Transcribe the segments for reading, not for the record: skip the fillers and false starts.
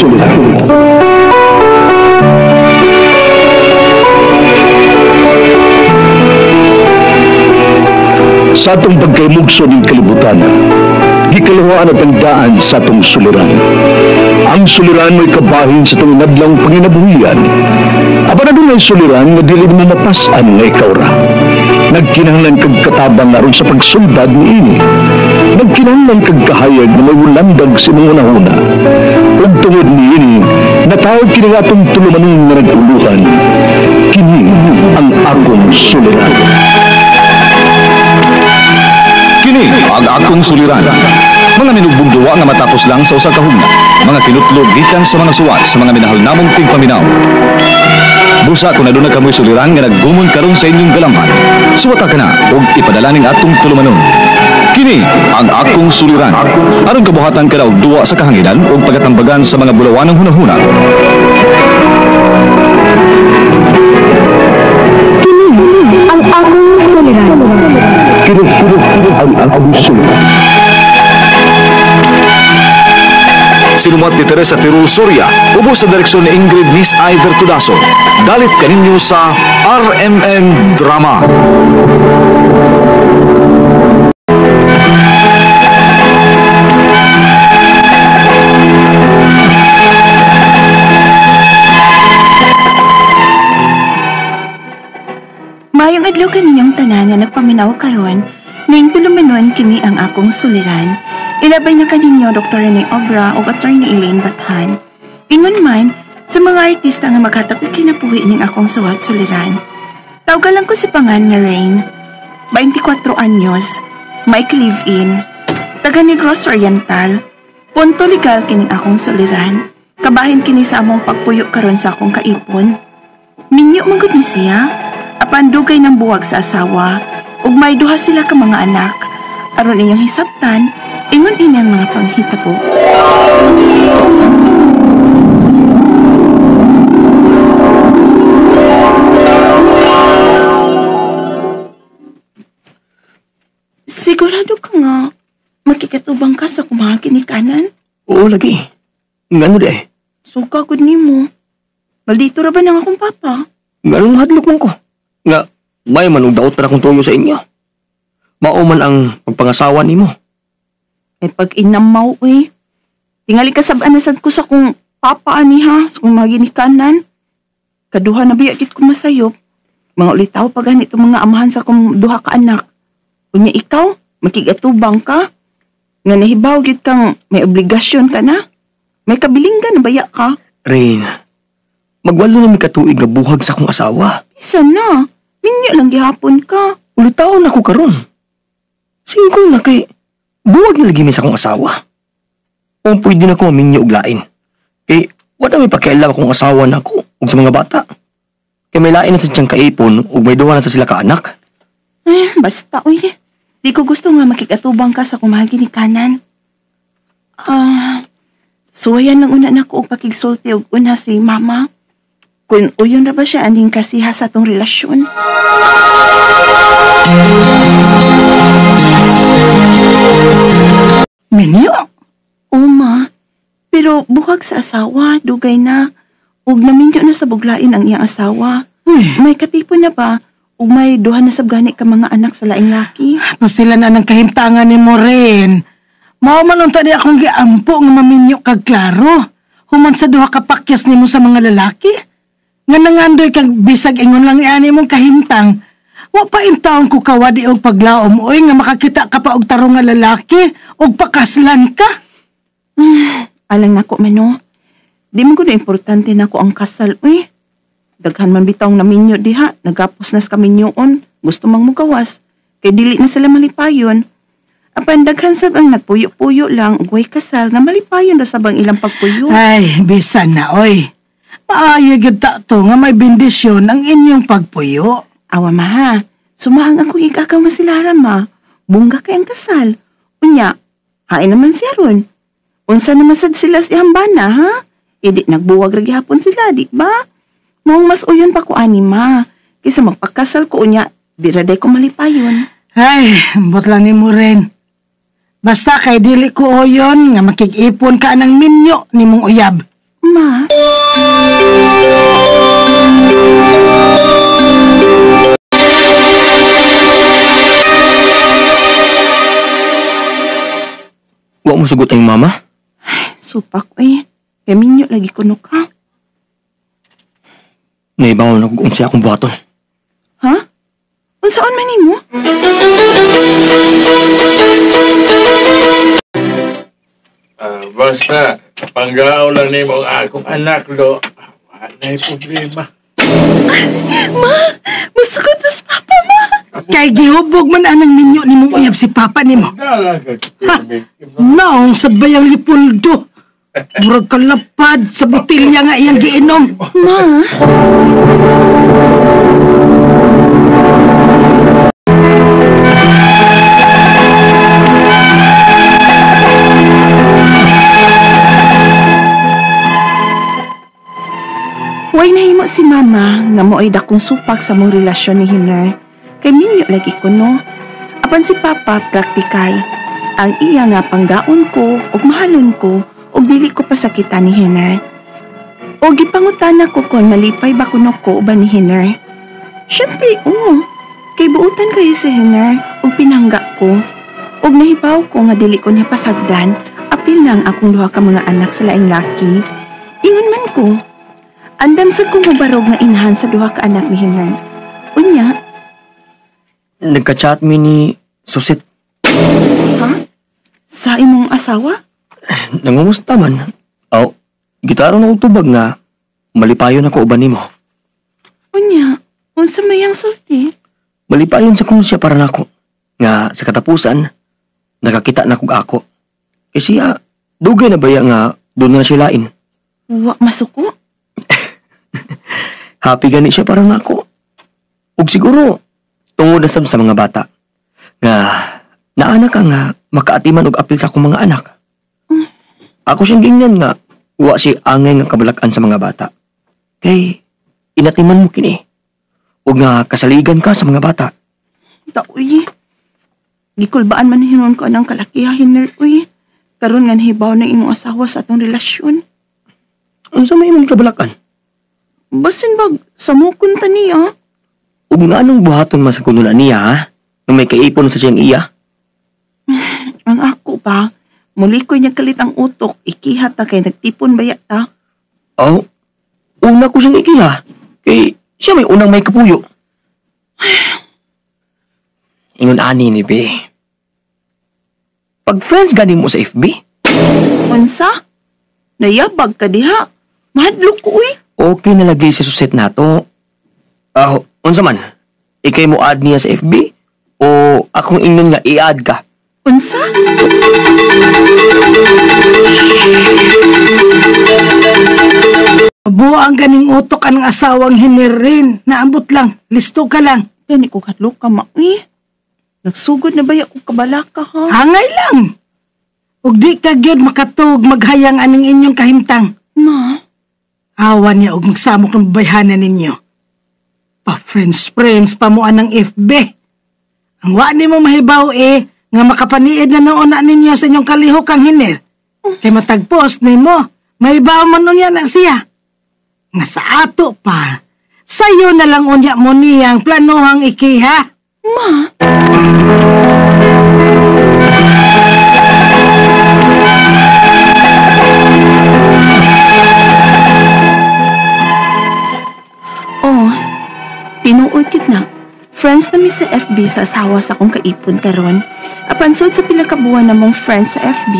Suliran. Sa atong pagkaymugso ning kalibutan, gikaluhaan at ang daan sa atong suliran. Ang suliran mo'y kabahin sa itong inadlang panginabuhian. Apan adunay suliran nga dili mo mapas-an nga ikaw ra. Nagkinahanglan kag katabang aron sa pagsuldad niini. Nagkinahanglan kag kahayag na may wulandag sa imong hunahuna. Ug tungod niini, natawag kini nga atong tulumanon nga nag-uluhan. Kini ang akong suliran. Kini ang akong suliran. Mga minugbong duwa nga matapos lang sa usa ka hugna. Mga kinutlog gikan sa mga suwat sa mga minahal namong tigpaminaw. Busa kung aduna kamoy suliran nga naggumon karon sa inyong galamhan, suwata ka na ug ipadala ning atong tulumanon. Kini ang akong suliran. Aron kabuhatan ka na og duwa sa kahanginan ug pagatambagan sa mga bulawanang hunahuna. Kini ang akong suliran. Kini ang akong suliran. Sinumat ni Teresa Tirul Soria, ubos sa direksyon ni Ingrid Miss Iver Tudaso. Dalit kaninyo sa RMN Drama. Mayong adlaw kaninyong tanan nga nagpaminaw karon, ning tulumanon kini ang akong suliran. Ilabay na kaninyo Dr. Rene Obra o Attorney Elaine Bathan. Ingon man sa mga artista nga maghatag og kinabuhi ning akong suwat suliran. Tawgalan ko si pangan nga Rain. 24 anyos, may live-in, taga Negros Oriental. Punto legal kining akong suliran. Kabahin kini sa among pagpuyo karon sa akong kaipon. Minyo man gud ni siya. Apan dugay ng buwag sa asawa, ug may duha sila ka mga anak. Aron inyong hisabtan, ingon ini ang mga panghitabo. Sigurado ka nga, makikatubang ka sa mga ginikanan? Oo, lagi. Ngano di ay? Suka gud nimo. Maldito ra ba nang akong papa? Nganong mahadlok man ko? Nga, may man og daot para akong tuyo sa inyo. Mao man ang pagpangasawa nimo. Ay pag-inamaw eh. Tingali ka sab-an na sad ko sa kong papa ani ha, sa kong mga ginikanan. Kaduha na biya gid ko masayop. Mga ulitaw pa ganito mga amahan sa kong duha ka anak. Unya ikaw, makigatubang ka. Nga nahibaw gid kang may obligasyon ka na. May kabilinggan na baya ka. Rain, magwalo na mi katuig nga buhag sa akong asawa. Isa na, minyo lang gihapon ka. Ulitaw na ko karon. Single na kay buwag na lagi mi sa akong asawa. O pwede na ko maminyo og lain. Kay wala may pakialam akong asawa na ako ug sa mga bata. Kay may lain na sa siyang kaipon ug may duha na sa sila kaanak. Eh, basta uy. Di ko gusto nga makikatubang ka sa kumaginikanan. Suwayan lang una na ko og pakigsulti og una si mama. Kung uyon ra ba siya aning kasiha sa atong relasyon. Minyo? Oma, pero buhag sa asawa, dugay na. Ug naminyo na sa buglain ang iyang asawa. Uy. May katipon na ba? Ug may duha na sab gani ka mga anak sa laing laki. No sila na nang kahimtangan ni Moren. Mao man unta di akong giampo nga maminyo kag klaro. Human sa duha ka pakyas nimo sa mga lalaki. Nga nangandoy kag bisag ingon lang ni ani mong kahimtang. Wa pa intawon ko kawadi og paglaom oy nga makakita ka pa og tarong nga lalaki og pakaslan ka. Alang nako mano. Di man gud importante nako ang kasal uy. Daghan man bitaw naminyo diha, nagapos na sa kaminyoon, gusto mang mugawas kay dili na sila malipayon. Apan daghan sab ang nagpuyo-puyo lang ug way kasal nga malipayon ra sab ang ilang pagpuyo. Ay, bisan na oy. Maayo gyud ta to nga may bendisyon ang inyong pagpuyo. Awa ma ha, sumaang ako igagaw nga sila ra ma. Bungga kay ang kasal. Unya, hain naman siya ron. Unsa naman sad sila si hambana ha? E di nagbuwag ra gihapon sila, di ba? Maong mas uyon pa ko ani ma. Kaysa magpakasal ko unya, di ra day ko malipayon. Ay, ambot lang ni mo rin. Basta kay dili ko uyon nga makig-ipon ka ng minyo ni mong uyab. Ma? Wa mo sugot ang mama? Supak, eh. Kaminyo lagi kuno ka. Naibaw na kung unsa akong buhaton. Ha? Unsaon man nimo? Basta, panggaw lang nimo ang akong anak, lo. Wala problema. Ma! Musugot mas papa, ma! Kay gihubog man anang minyo ni mong uyab si papa nimo. Naong sa bayang Lipoldo. Murag kalapad sa botilya nga iyang giinom. Ma! Way nahimo si mama nga mo'y dakong supak sa mong relasyon ni Hiner. Kay minyo lagi ko, no? Apan si papa, praktikal. Ang iya nga panggaon ko, ug mahalon ko, ug dili ko pasakitan ni Hiner. O gipangutana ko kon malipay ba kuno ko uban ni Hiner. Siyempre, oo. Kay buutan kayo si Hiner, ug pinangga ko. Ug nahibaw ko nga dili ko niya pasagdan, apil na ang akong duha ka mga anak sa laing laki. Ingon man ko, andam sa kong mubarog nga inahan sa duha ka anak ni Hiner. Unya, Nagka-chat mi ni Susit. Ha? Sa imong asawa? Nangumusta man. Aw, gitaro na kong tubag nga malipayon ako uban nimo. Unya, unsa may ang sulti? Malipayon sa kung siya para nako. Nga sa katapusan, nakakita na kog ako. Kay siya, dugay na baya nga doon na siya lain. Wa masuko? Happy gani siya para nako. Ug siguro, tungod na sab sa mga bata. Nga, naana ka nga makaatiman og apil sa akong mga anak. Ako siyang gingnan nga, wa si angay nga kabalakan sa mga bata. Kay, inatiman mo kini. Ug nga kasaligan ka sa mga bata. Taoy, gikulbaan man hinon ko anang kalakiha, Hiner, uy. Karon nga nahibaw ng imong asawa sa atong relasyon. Unsa may imong kabalakan? Basin bag, samukon ta niya. Ug nga anong buhaton man sa kuno na niya, ha? Nung may kaipon sa siyang iya? Ang ako pa, muli ko niya kalit ang utok, ikiha ta kay nagtipon baya ta. Oh, una ko siyang ikiha. Kay siya may unang may kapuyo. Ingon ani ni be. Pag friends gani mo sa FB? Unsa? Nayabag ka diha. Mahadlok ko, uy. Okay na lagi sa suset nato. Unsa man? Ikay mo add niya sa FB? O akong ingnon nga i-add ka? Unsa? Buang ganing utok ang asawang Hiner rin. Naambot lang. Listo ka lang. Gani ko kadlok ka, ma. Uy. Nagsugod na ba ako kabalaka, ha? Hangay lang. Ug di ka gyud makatug maghayang aning inyong kahimtang. Ma? Awa niya og magsamok ng babayhanan ninyo. Pa friends pa mo anang FB. Ang wa nimo mahibaw nga makapaniid na noon na ninyo sa inyong kalihok ang Hiner. Kay matagpos nimo, mahibaw man unya na siya. Nga sa ato pa, sayo na lang unya mo niyang planohang ikiha. Ma? Oh, tinuod kit na. Friends na mi sa FB sa asawa sa akong kaipon karon. Apan sud sa pila ka buwan namong friends sa FB,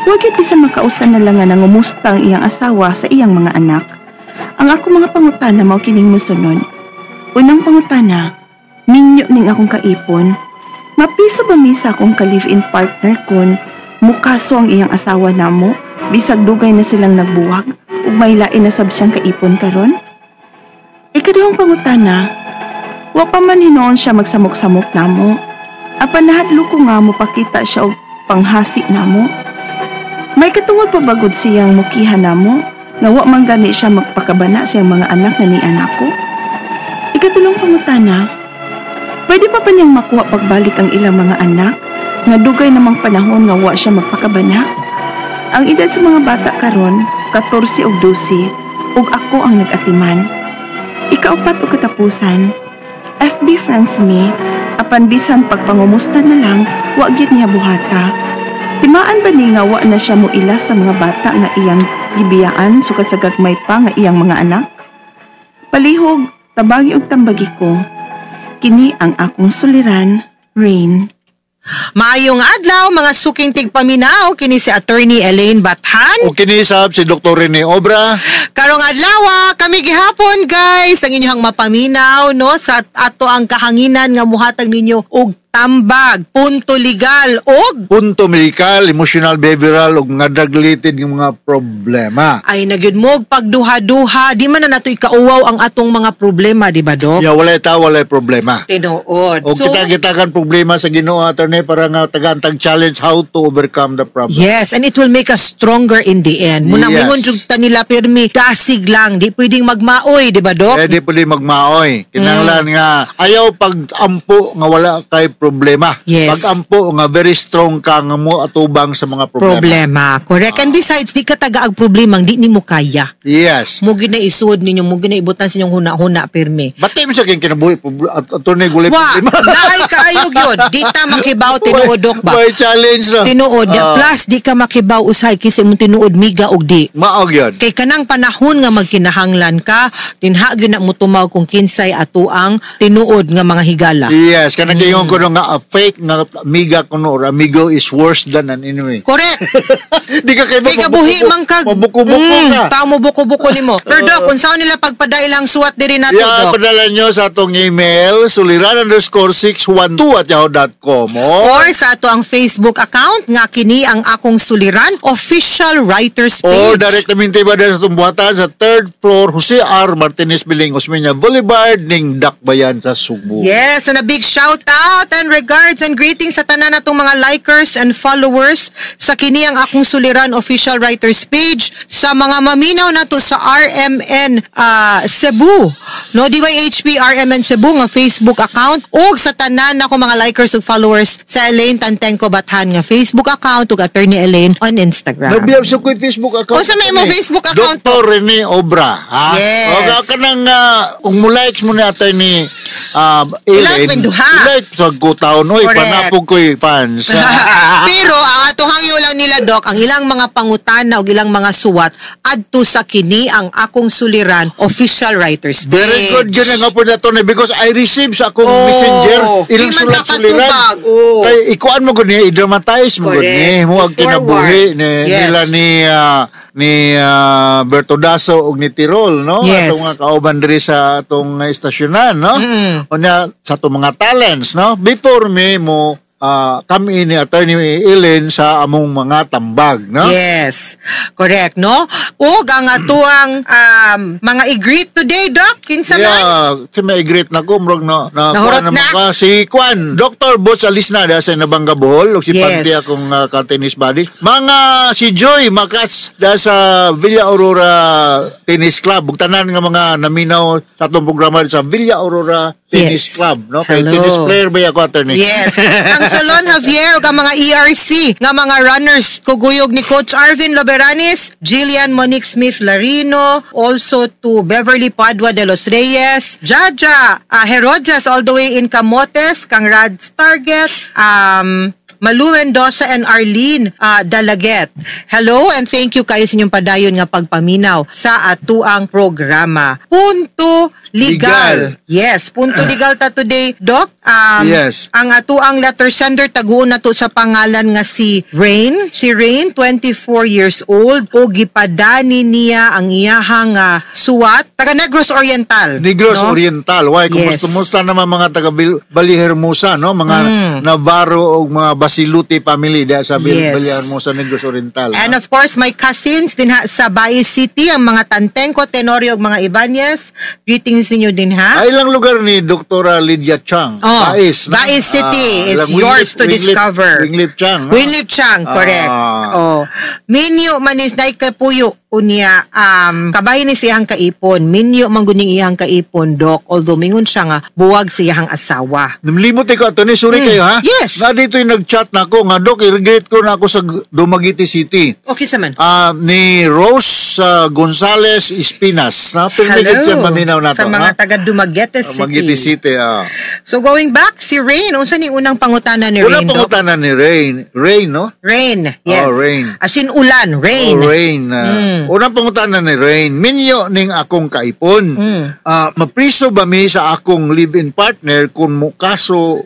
wa gyud bisan makausa na lang nga nangumusta ang iyang asawa sa iyang mga anak. Ang ako mga pangutana mao kining mosunod. Unang pangutana, minyo ning akong kaipon. Mapiso ba mi sa akong ka-live-in partner kun mukaso ang iyang asawa namo bisag dugay na silang nagbuwag ug may lain na sab siyang kaipon karon? Ikaduhang pangutana, wa pa man hinuon siya magsamok-samok namo. Apan nahadlok ko nga mopakita siya og panghasi namo. May katungod pa bagod siyang mukiha namo nga wa man gani siya magpakabana sa iyang mga anak nga ni anak ko. Ikatulong pangutana, pwede pa niyang makuha pagbalik ang ilang mga anak nga dugay namang panahon nga wa siya magpakabana? Ang edad sa mga bata karon, 14 ug 12 ug ako ang nag-atiman. Ikaupat ug katapusan, FB friends me, apan bisan pagpangumusta na lang, wa gyud niya buhata. Timaan ba ni nga wa na siya moila sa mga bata nga iyang gibiyaan sukad sa gagmay pa nga iyang mga anak? Palihog, tabagi og tambagi ko. Kini ang akong suliran, Rain. Maayong adlaw, mga suking tigpaminaw, kini si Attorney Elaine Bathan. O kinisab si Dr. Rene Obra. Karong adlaw, kami gihapon, guys, ang inyong mapaminaw, no, sa ato ang kahanginan nga muhatag ninyo og tambag, punto legal og punto medical, emotional, behavioral ug mga drug-related nga mga problema. Ay nagyud mo og pagduha-duha, di man na nato ikauwaw ang atong mga problema, di ba, Dok? Ya, walay ta, walay problema. Tinuod. O kita kan problema sa Ginoo, attorney, para nga tagaan tag challenge how to overcome the problem. Yes, and it will make us stronger in the end. Munang mingon jud ta nila pirmi, dasig lang, di pwedeng magmaoy, di ba, Dok? Pwede pwede magmaoy. Kinahanglan nga ayaw pag-ampo nga wala kay problema. Pag-ampo nga very strong ka nga mo atubang sa mga problema. Problema. Correct. And besides, di ka tagaag problema, di nimo kaya. Mo gid na isuod ninyo, mo gid na ibutan sa inyong huna-huna pirmi. Bati mo siya kayong kinabuhi, attorney, gulay Wa, problema. Naay kaayo gyud. Di ta makibaw tinuod, Dok, ba? May challenge na. Tinuod. Plus di ka makibaw usahay kasi imong tinuod miga og di. Maog yun. Kay kanang panahon nga magkinahanglan ka, dinha gyud na mo tumaw kung kinsay ato ang tinuod nga mga higala. Yes, kanang mm. ko nga a fake nga amiga kuno or amigo is worse than an enemy. Correct. Di ka kay Kay kabuhi man kag mabuko-buko ka. Tao mo buko-buko nimo. Pero Dok, unsaon nila pagpadail ang suwat diri nato, Yeah, Dok? padala nyo sa atong email suliran_612@yahoo.com. Oh. Or sa ato ang Facebook account nga kini ang akong suliran official writers page. Or direktamente ba sa atong buhatan sa third floor, Jose R. Martinez Building, Osmeña Boulevard, ning Dakbayan sa Sugbo. Yes, and a big shout out and regards and greetings sa tanan natong mga likers and followers sa kini ang akong suliran official writers page, sa mga maminaw nato sa RMN Cebu, no, DYHP RMN Cebu nga Facebook account ug sa tanan nako mga likers ug followers sa Elaine Tantenko Bathan nga Facebook account ug Attorney Elaine on Instagram. Nabiyab sa ko'y Facebook account. Unsa may imong Facebook account? Dr. Rene Obra. Ha? Yes. O ka nang, kung mo likes mo ni Attorney I-like Elaine, mo duha. I-like sa ko taon. Oy, panapog ko'y fans. Pero ang atong hangyo lang nila, Dok, ang ilang mga pangutana o ilang mga suwat adto sa kini ang akong suliran official writers page. Very good yun nga po na to because I received sa akong messenger ilang Di man sulat suliran. nakatubag. Oh. Kay ikuan mo gud ni, i-dramatize mo gud ni mo ang Forward. kinabuhi ni, nila ni ni Berto Daso ug ni Tirol, no, atong mga kauban diri sa atong estasyonan, no, unya sa atong mga talents, no, before me mo kami ni Attorney Ellen sa among mga tambag, no. Yes. Correct, no? Ug ang atuang mga i-greet today, Doc, kinsa man? Yeah, si may greet na ko, murag na na Nahurot kuan naman na? ka si Kwan, Dr. Butch Alisna da sa Nabanga Bohol, ug si Panty akong ka-tennis buddy. Mga si Joy Macas da sa Villa Aurora Tennis Club. Ug tanan nga mga naminaw sa atong programa sa Villa Aurora Tennis Club, no? Kay Hello. tennis player ba ako, attorney? Yes. Ang Solon Javier ug ang mga ERC nga mga runners kuguyog ni Coach Arvin Loberanis, Jillian Monique Smith Larino, also to Beverly Padua de los Reyes, Jaja Herojas all the way in Camotes, kang Rad Target, Malu Mendoza and Arlene Dalaget. Hello and thank you kayo sa inyong padayon nga pagpaminaw sa atuang programa. Punto Legal. Legal. Yes, punto legal ta today, Doc. Ang atuang letter sender taguon na to sa pangalan nga si Rain. Si Rain, 24 years old, o gipadani niya ang iyahang suwat taga Negros Oriental. Negros no? Oriental. Why? Kumusta naman mga taga Balihermosa, no? Mga Navarro o mga Basiluti family diha sa Balihermosa, Negros Oriental. And no? of course, my cousins din ha, sa Bais City, ang mga Tantenko, Tenorio ug mga Ibanez. Greetings ninyo din ha. Ay, ilang lugar ni Dr. Lydia Chang. Oh, Bais, no? Bais City. Ah, It's ilang yours to discover. Winglip Chang, no? Winlip Chang, correct. Oh. Minyo man is nay kapuyo unya kabahin ni siyang kaipon. Minyo man guning iyang kaipon, dok. Although mingon siya nga buwag siyang asawa. Limot ko, Tony, sorry kayo ha. Yes. Na dito yung nag-chat na ako nga, Dok, i-regret ko na ako sa Dumaguete City. Okay sa man. Ni Rose Gonzales Espinas. Na, pirmigit siya maminaw na to. Sa mga ha? taga Dumaguete City. Dumaguete City. Ah. So going back, si Rain, unsa ning unang pangutana ni Unang Rain, Dok? pangutana ni Rain. Rain, no? Rain, yes. Oh, Rain. As in ulan, rain. Oh, Rain. Unang pangutana ni Rain, minyo ning akong kaipon. Mapriso ba mi sa akong live-in partner kung mukaso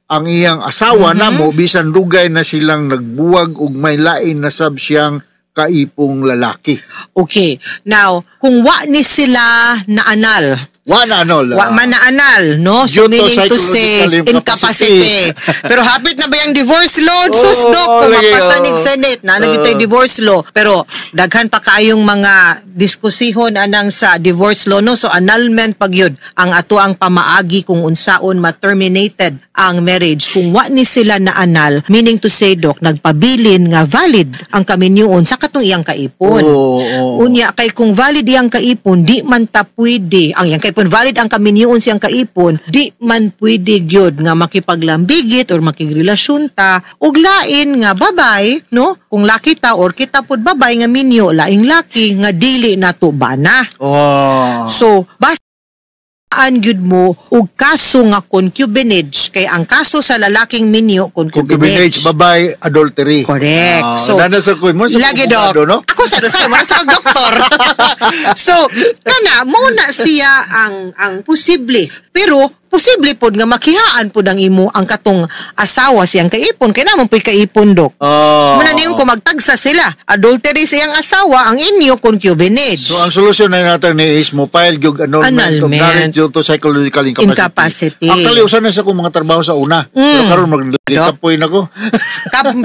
ang iyang asawa namo bisan dugay na silang nagbuwag ug may lain na sab siyang kaipong lalaki? Okay. Now, kung wa ni sila na anal, Wa na ano wa man na anal, no? So Due to meaning to say, psychological incapacity. incapacity. Pero hapit na ba yung divorce law? Sus, Oo, Dok, kung lagi, mapasanig oo. Senate, na naging divorce law. Pero daghan pa kaayong mga diskusihon anang sa divorce law, no? So annulment pag yun, ang ato ang pamaagi kung unsaon ma-terminated ang marriage. Kung wa ni sila na anal, meaning to say, Dok, nagpabilin nga valid ang kaminyuon sa katong iyang kaipon. Oo, oo. Unya kay kung valid iyang kaipon, di man ta pwede. Ang iyang kaipon valid ang kaminyuon siyang kaipon, di man pwede gyud nga makipaglambigit or makigrelasyon ta og lain nga babay, no? Kung laki ta or kita pud babay nga minyo, laing laki nga dili nato bana. Oh. So, basta gyud mo og kaso nga concubinage kay ang kaso sa lalaking minyo, Concubinage, concubinage. babay, adultery. Correct. So, nana sa kuy mo sa Lagi, abogado, dok. no? Ako sa sa mo sa doktor. So, kana mo na siya ang posible. Pero posible pod nga makihaan pod ang imo ang katong asawa siyang kaipon kay naman po'y kaipon, dok. Oh. Muna niyon kung magtagsa sila. Adultery siyang asawa, ang inyo concubinage. So ang solusyon na natin ni is mo file gyud annulment of Annulment. marriage due to psychological incapacity. Incapacity. Actually, usa na sa akong mga trabaho sa una. Pero karon magkapoy na ko.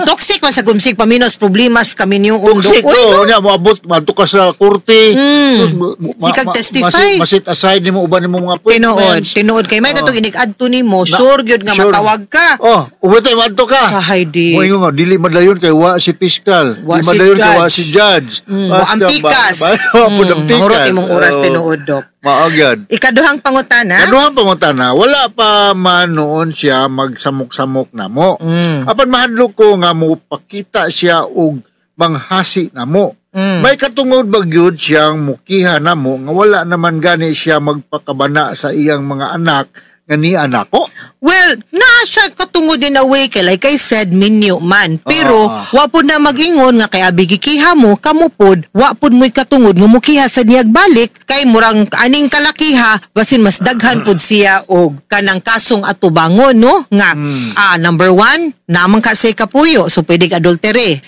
Toxic man sa gumsig paminos problemas kami niyong Toxic undok. Uy, to. no? Unya moabot madto ka sa korte. Sus, Sikag testify. Masit aside nimo uban nimo mga Tinuod, appointments. tinuod kay may katong inig-adto nimo, sure gyud nga Sure. matawag ka. Oh, uwitay madto ka. Sa Heidi. Mo ingon nga dili madayon kay wa si fiscal. Wa Di si madayon kay wa judge. si judge. Wa ang pikas. Wa pud ang pikas. Mahurot imong oras, Oh, tinuod, dok. Mao gyud. Ikaduhang pangutana. Kaduhang pangutana, wala pa man noon siya magsamok-samok namo. Apan mahadlok ko nga mo pakita siya og manghasi namo. May katungod ba gyud siyang mukiha namo nga wala naman gani siya magpakabana sa iyang mga anak nga ni anak ko? Well, naa siya katungod in a way kay like I said, minyo man. Pero wa pud na mag-ingon nga kay abi gikiha mo, kamo pod, wa pud mo'y katungod nga mukiha sa niyag balik kay murang aning kalakiha basin mas daghan pud siya og kanang kasong atubangon, no? Nga number one, naman ka sa kapuyo, so pwede ka adultery.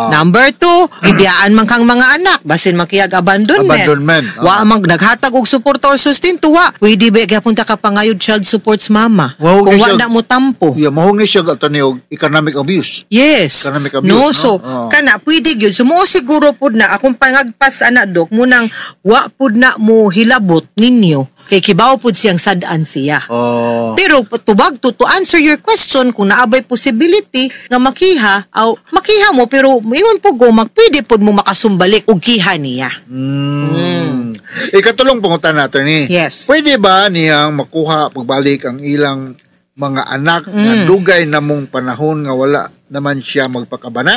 Number two, gibiyaan man kang mga anak, basin makiyag abandonment. Abandonment, Wa man naghatag og suporta or sustento, wa. Pwede ba gyapon ta ka pangayod child supports mama? Wow, kung wa siya- na mo tampo. Yeah, mahong ni siya attorney og economic abuse. Yes. Economic abuse, no, no? so Oo. kana pwede gyud. So mo siguro pud na akong pangagpas ana, dok, munang wa pud na mo hilabot ninyo kay kibaw pud siyang sad-an siya. Oh. Pero tubag to answer your question kung naabay possibility nga makiha, aw makiha mo pero ingon po go magpwede pud mo makasumbalik og kiha niya. Ikatulong pangutana, attorney. Yes. Pwede ba niyang makuha pagbalik ang ilang mga anak nga dugay na mong panahon nga wala naman siya magpakabana?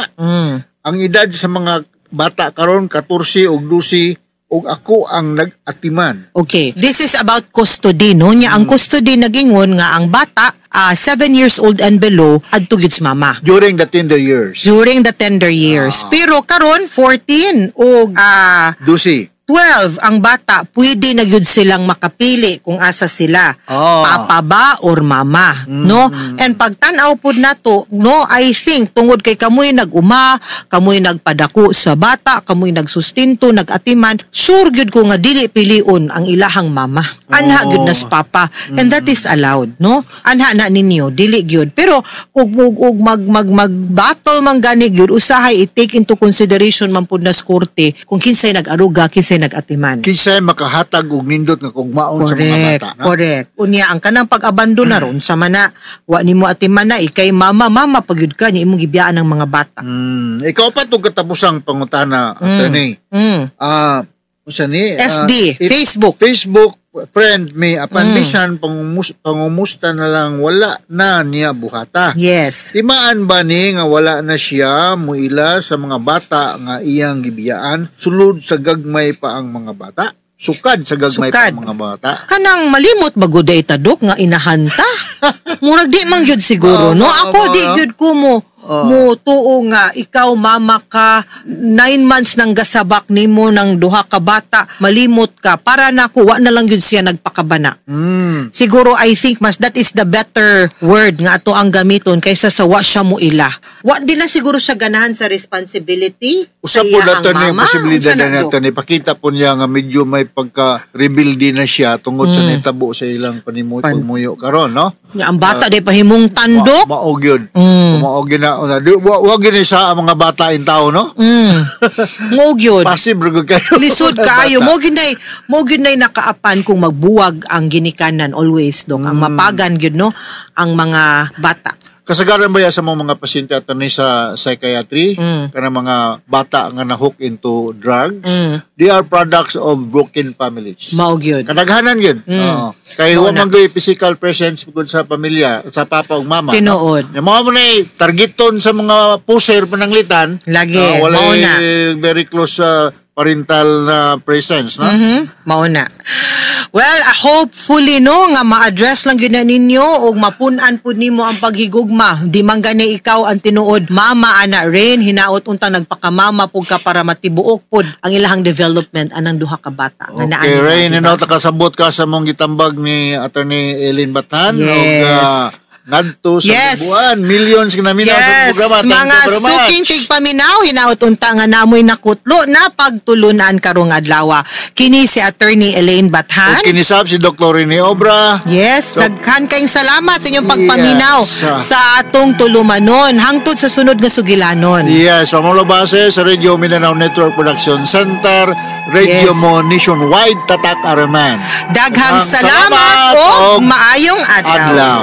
Ang edad sa mga bata karon 14 ug 12 ug ako ang nag-atiman. Okay. This is about custody, no? Nya ang custody nagingon nga ang bata 7 years old and below adto gyud sa mama. During the tender years. During the tender years. Pero karon 14 og 12. 12 ang bata, pwede na gyud silang makapili kung asa sila. Papa ba or mama, no? And pagtan-aw pud nato, no, I think tungod kay kamoy nag-uma, kamoy nagpadako sa bata, kamoy nagsustinto, nag-atiman, sure gyud ko nga dili pilion ang ilahang mama. Anha gyud na sa papa. And that is allowed, no? Anha na ninyo, dili gyud. Pero ug ug, ug mag mag mag battle man gani gyud, usahay i-take into consideration man pud na sa korte kung kinsay nag-aruga, kinsay Kinsay nag-atiman? Kinsay makahatag og nindot nga kugmaon sa mga bata, no? Correct. Unya ang kanang pag-abandon na ron sa mana, wa nimo atiman na ikay mama mama pagyud ka nya imong gibiyaan ang mga bata. Ikaw pa itong katapusang pangutana, attorney. Unsa ni? FB, Facebook. Facebook friend me apan bisan pangumusta na lang wala na niya buhata. Yes. Timaan ba ni nga wala na siya muila sa mga bata nga iyang gibiyaan sulod sa gagmay pa ang mga bata? Sukad sa gagmay pa Sukad. ang mga bata? Kanang malimot ba gud ay tadok nga inahanta? Murag di man gyud siguro, Oo, no? oo, Ako oo, di no? gyud ko mo mo tuo nga ikaw mama ka 9 months nang gasabak nimo ng duha ka bata, malimot ka para nako wa na lang gyud siya nagpakabana. Siguro I think mas that is the better word nga ato ang gamiton kaysa sa wa siya mo ila. Wa di na siguro siya ganahan sa responsibility Usa sa po iyang nato ni mama. posibilidad Unsa na, na Dok? nato ni pakita po niya nga medyo may pagka-rebelde na siya tungod sa nahitabo sa ilang pagmuyo karon, no? Nya, ang bata di pahimong tandok. Maog yun. Maog yun na. Una, wag yun sa mga bata in tao, no? Maog yun. Passive ra gyud kayo. Lisod kaayo. Bata. Mo gyud nay nakaapan kung magbuwag ang ginikanan always, dok. Ang mapagan gyud, no, ang mga bata. Kasagaran ba ya sa mga pasyente attorney sa psychiatry, kanang mga bata nga na-hook into drugs, they are products of broken families. Mao gyud. Kadaghanan yun. Oo. Kay Mao wa na. man gyud physical presence gud sa pamilya, sa papa ug mama. Tinuod. No? Mao mo na targeton sa mga puser pananglitan. Lagi, Walay mao na. very close sa parental na presence, no? Mao na. Well, hopefully no nga ma-address lang gyud na ninyo ug mapun-an pud nimo ang paghigugma. Di man gani ikaw ang tinuod mama ana Rain, hinaot untang nagpakamama pud ka para matibuok pud ang ilahang development anang duha ka bata nga naa Okay, nila, Rain, diba? hinaot nakasabot ka sa mong gitambag ni Attorney Eileen Bathan. Yes. Og, ngadto sa buwan, millions ka naminaw sa programa. Thank Mga you very much. suking tigpaminaw, hinaot unta nga namoy nakutlo na pagtulunan karong adlaw. Kini si Attorney Elaine Bathan. Ug kinisab si Dr. Rene Obra. Yes, So, daghan kayong salamat sa inyong pagpaminaw sa atong tulumanon hangtod sa sunod nga sugilanon. Yes, Pamulo Base sa Radio Mindanao Network Production Center, Radio Mo Nationwide, Tatak Araman. Daghang salamat ug maayong adlaw. Adlaw.